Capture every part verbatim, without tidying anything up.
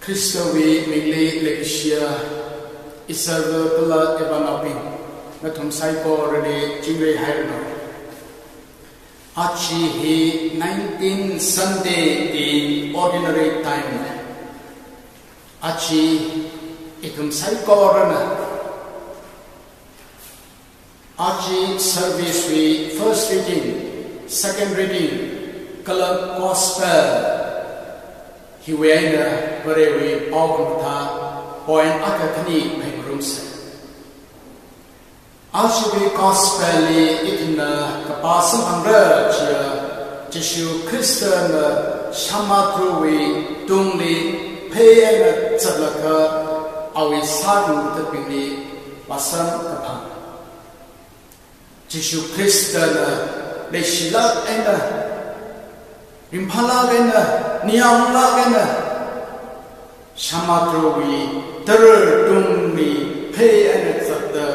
Khristawui mingli leikashiya iserva kala ivānaobing, nathum saikorali chingri hairanu. Aja hi nineteenth Sunday in Ordinary Time. Aja ithum saikorana aja service wui first reading, second reading, kala gospel hiwui eina Varewui pao khamathā point akha khani pheingarumsa. Ajawui gospel li ithumna kapā samphangra chiya, Jishu Khristana shamathrawui tungli phei eina zatlaga awui sākhangathabingli vāsam kaphang. Jishu Khristana leishilāk eina, ringphālāk eina, ningyānglāk eina, shamathrawui tara tungli phei eina zatta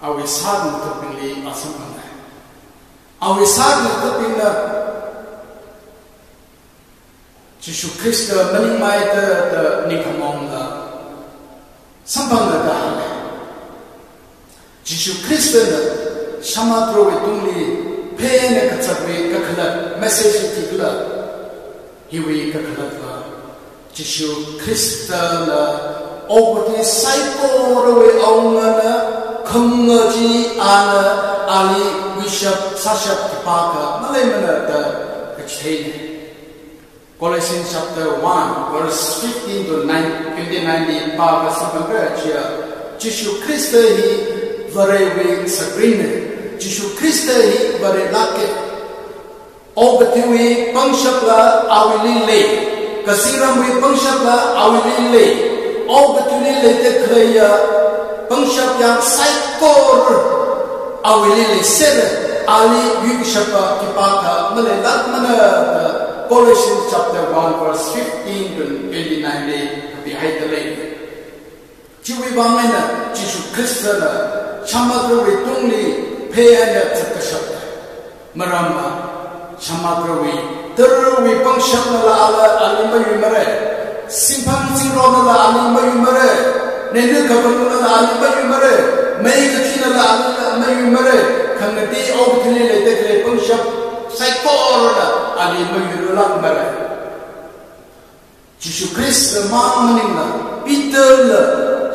awui sākhangathabingli vāsamphanga. Awui sākhangathabingna Jishu Khrista maningmei da, da ningkhamongla samphangda hānga. Jishu Khristana shamathrawui tungli phei eina kazatwui kakhalat message hi kala, hiwui kakhalatva Jishu Khristana okathui saikorawui awungana, khangachi ana ali wishap sāshap khipākha maleimana da kachitheina. Colossians chapter one, verse fifteen to nine, twenty-nine li pākha samphangra chiya, Jishu Khrista hi Varewui sakrinna, Jishu Khrista hi Varelāka. Okathuiwui pangshapla awuili lei, kazingramwui pangshapla awuili lei, okathuili leida khaleiya pangshap yang saikora awuili leisera, ali yuikashapa khipākha maleilākmana da Colossians chapter one verse fifteen to twenty-nine li kapihaida lei. Chiwui vang eina Jishu Khristana shamathrawui tungli phei eina zatkashapna. Maramva shamathrawui, tarawui pangshapnala ala ali mayuimara. Singphang singronnala ali mayuimara. Neina kapanunala ali mayuimara. Mei kachinala ali mayuimara. Khangatei okathuili leida khalei pangshap saikorala ali mayuiralākmara. Jishu Khrista mang maningla, Peterla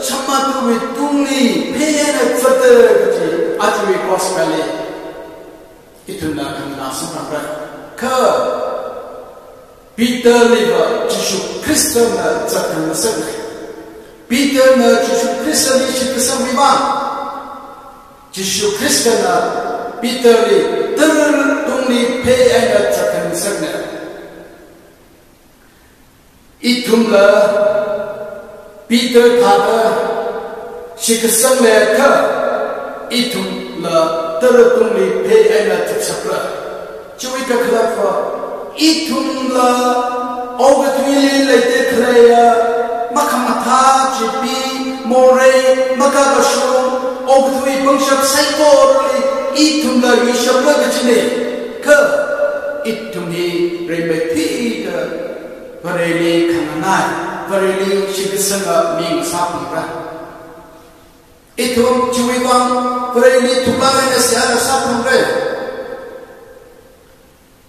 shamathrawui tungli phei eina zatta kaji ajawui gospel li ithumna khanganā samphangra. Kha Peterliva Jishu Khristana zatkhangasakna. Peterna Jishu Khristali shitkasangwui vang, Jishu Khristana Peterli tara tungli phei eina zatkhangasakna. Ithumla Peter thāda shitkasang leiakha, ithumla tara tungli phei eina zatshapra. Chiwui kakhalatva, ithumla okathuili leida khaleiya makhamathā, chipi, morei, makakashung, okathui pangshap saikorali ithumla yuishapra kajina. Kha ithum hi rimeithuida Vareli khanganai, Vareli shitkasanga mi ngasāphalungra. Ithum chiwui vang Vareli thuklāk eina seihā ngasāphalungra.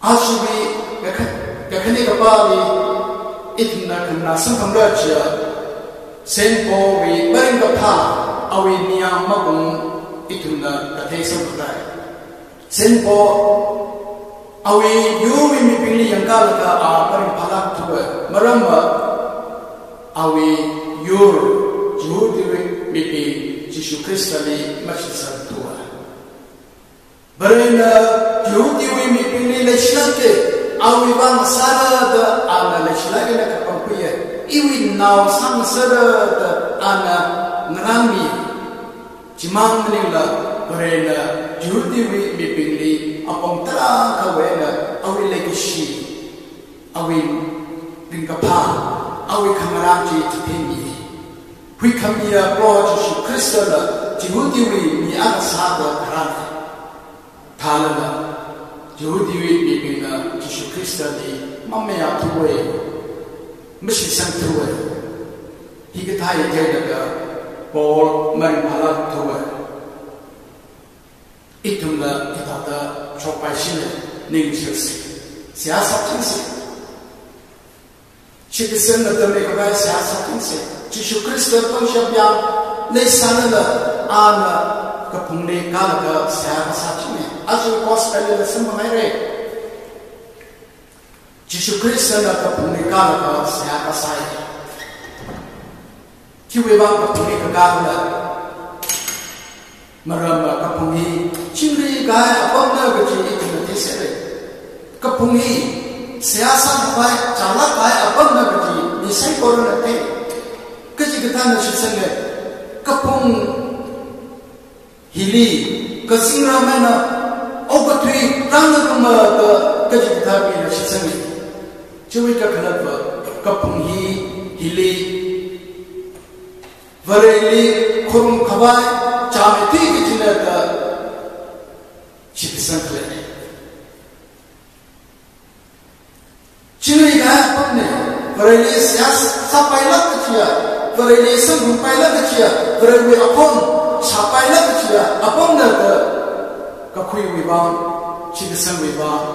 Ajawui kakha-, kakhane kapāli ithumna khanganā samphangra chiya, Saint Paulwui maringkaphā, awui ningyāng mabung ithumna kathei samphangra. Saint Paul, awui yurwui mibingli yangkalaga a maringphālāk thuwa, maramva awui yur, Jihudiwui mibing Jishu Khristali mashitsang thuwa. Varena Jihudiwui mibingli leishilāka, awui vang sāra da ana leishilāk eina kapangkhuiya, iwui nao sāngasakra da ana ngarānmi. Chimang maningla, Varena Jihudiwui mibingli apong tarākhawui eina awui leikashi, awui ringkaphā, awui khangarān chi chitheinmi. Huikhamiya Proho Jishu Khristala Jihudiwui mi akha sāda kharāna. Thālala, Jihudiwui mibingna Jishu Khristali mamayāthuwa. mashitsangthuwa. Hikathā eina kha Paul maringphālākthuwa. Ithumla hithāda shokpaishina, ningshirsi. Seihā sāchingsi. Shitkasangna tammi khavai seihā sāchingsi. Jishu Khrista pangshap yāng leisālala, ana kaphungli kālaga seihā sāchinga. Aja gospel lila samphanghaira. Jishu Khristana kaphungli kālaga seihā kasāi. Khiwui vang kaphungli kakāla? Maramva kaphung hi chingri kahai apamna kaji ithumna theiserra. Kaphung hi seihā sākhavai, chālāk kahai apamna kaji mi saikorana thei. Kachikathāna shitsanga. Kaphung hili kazingram eina okathui rāngaruma da kachikathā mina shitsanga. Chiwui kakhalatva kaphung hi, hili Vareli khurumkhavai chāmeithui kajina da shitkasang khaleina. Chingri kahai apamna, Vareli seihā sāpailāk kajiya, Vareli samphangpailāk kajiya, Varewui akhon shāpailāk kajiya apamna da kakhuiwui vang, shitkasangwui vang,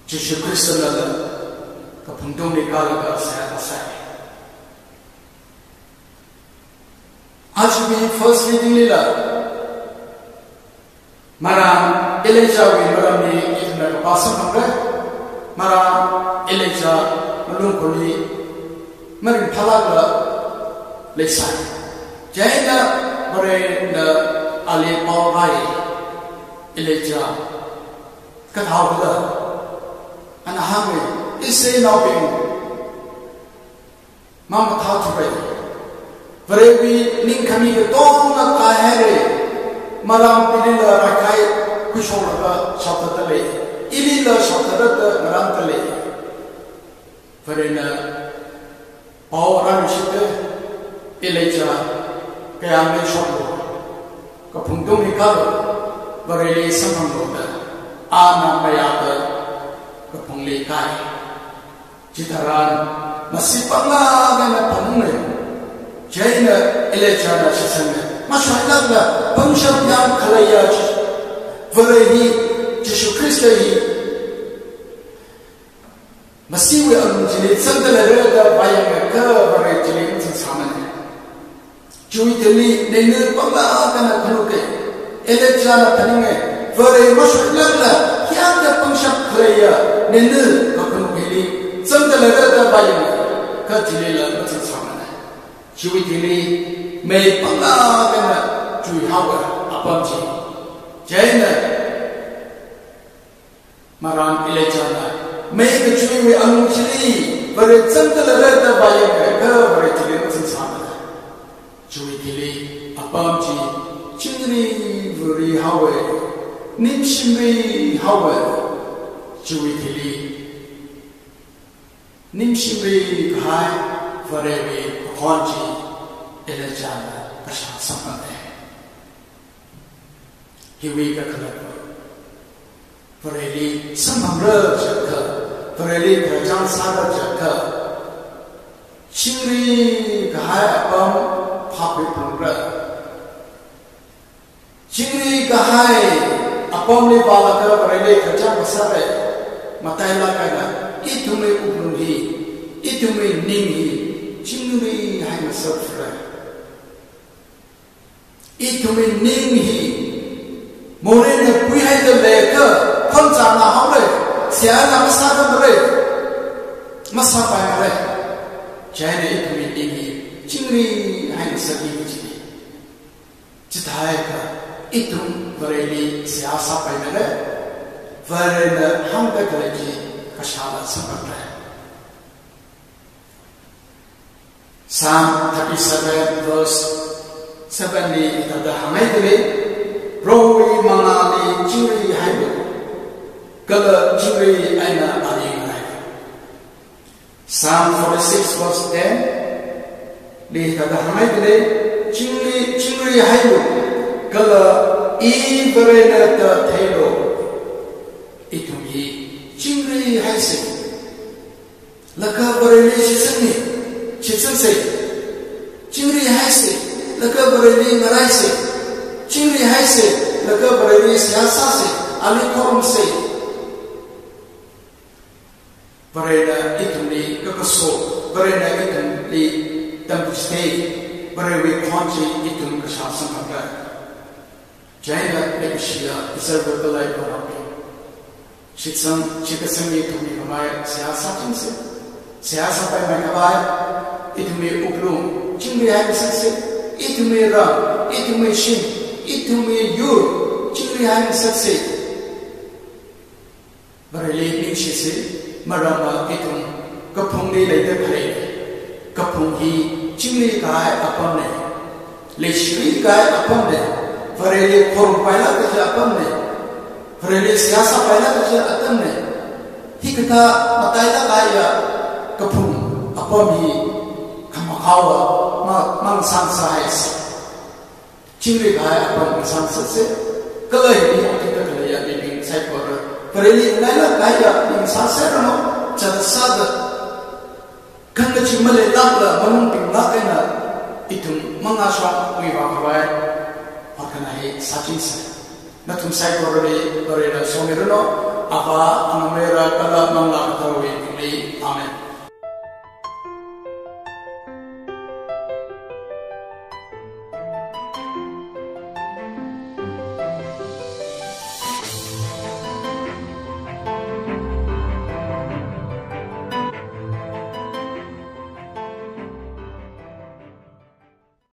Jishu Khristala kaphung tungli kālaga seihā kasāi. Ajawui first reading lila marān Elijahwui maramli ithumna kapā samphangra. Marān Elijah malung khuli maringphālākla leisai. Chieina Varena ali paorāi, Elijah kathāhaoda? Ana hānga, Israelnaobing mamathāthura. Varewui ningkhami katonga kāhaira. Marānpilila rākahai khuishoklaga shaothatdalei. Ilila shaothatda ngarāndalei. Varena pao rāluishita, Elijah kayāngli shoklu, kaphung tungli kālu, Vareli samphanglu da, ana mayāda kaphungli kāi. Chitharan masi panglāk eina phanunga. Chieina Elijahna shitsanga, mashoilākla pangshap yāng khaleiya chi, Vare hi, Jishu Khrista hi masiwui alung chili zangda leira da vāyangakha Vare chili mazangsāmana. Chiwui thili Nineveh panglāk eina khanukei. Elijahna phaninga, Vare mashoilākla hiyākha pangshap khaleiya Nineveh kakhanuk hili zangda leira da vāyangakha chilila mazangsāmana. Chiwui thili mei panglāk eina chuihaowa apam chi. Chieina marān Elijahna mei kachuiwui alung chili Vare zangda leira da vāyangakha Vare chili mazangsāmana. Chiwui thili apam chi chingri vārihaowa, ningshimrihaowa. Chiwui thili ningshimri kahai Varewui akhon chi Elijahna kashā samphanga. Hiwui kakhalatva Vareli samphangra jiakha, Vareli tharchāng sāra jiakha, chingri kahai apam phākhuiphalungra. Chingri kahai apamli vālaga Vareli tharchāng kasāra. Matailāk eina ithumwui wuklung hi, ithumwui ning hi chingri haingasak phara. Ithumwui ning hi moreina puihaida leiakha, phangchāngna haora, seihāna masāda mara, masāpaimara. Chieina ithumwui ning hi chingri haingasakki kajina. Chithākha ithum Vareli seihā sāpaimara, Varena hāngda khalei chi kashāla samphangra. Psalm thirty-seven verse seven li hithāda hānghaidalei, Prohowui mangāli chingri hailu, kala chingri eina ali ngarailu. Psalm forty-six verse ten li hithāda hānghaidalei, chingri, chingri hailu, kala I Varena da theilu. Ithum hi chingri haisa. Laga Vareli shitsangni, shitsangsei. Chingri haisei, laga Vareli ngaraisei. Chingri haisei, laga Vareli seihā sāsei, ali khorumsei. Varena ithumli kakaso, Varena ithumli tamchithei, Varewui khon chi ithum kashā samphangda. Chieina leikashiya Israel kala ipānaobing, shitsang, shitkasangli ithumli khamei seihā sāchingsei. Seihā sāpaimei khavai ithumwui wuklung chingri haingasaksei. Ithumwui ram, ithumwui shim, ithumwui yur chingri haingasaksei. Vareli ningshisei, maramva ithum kaphungli leida khalei. Kaphung hi chingri kahai apamnei. Leishiri kahai apamnei. Vareli khorumpailāk kaji apamnei. Vareli seihā sāpailāk kaji apamnei. Hikathā matailāk kahaiya kaphung apam hi khamakhaowa ma, mangsang sāhaisei. Chingri kahai apam mangsang sāsei, kala hili athishurda khaleiya mibing saikora Vareli ngailāk kahaiya mi sāserranu, chithāda sāda, khangachee maleilākla malung pinglāk eina ithum mangāshokmivā khavai hotkhanā hi sāchingsei. Nathum saikorali Varena somiranu, Avā, Angamera kala Manglā Katharawui mingli. Amen.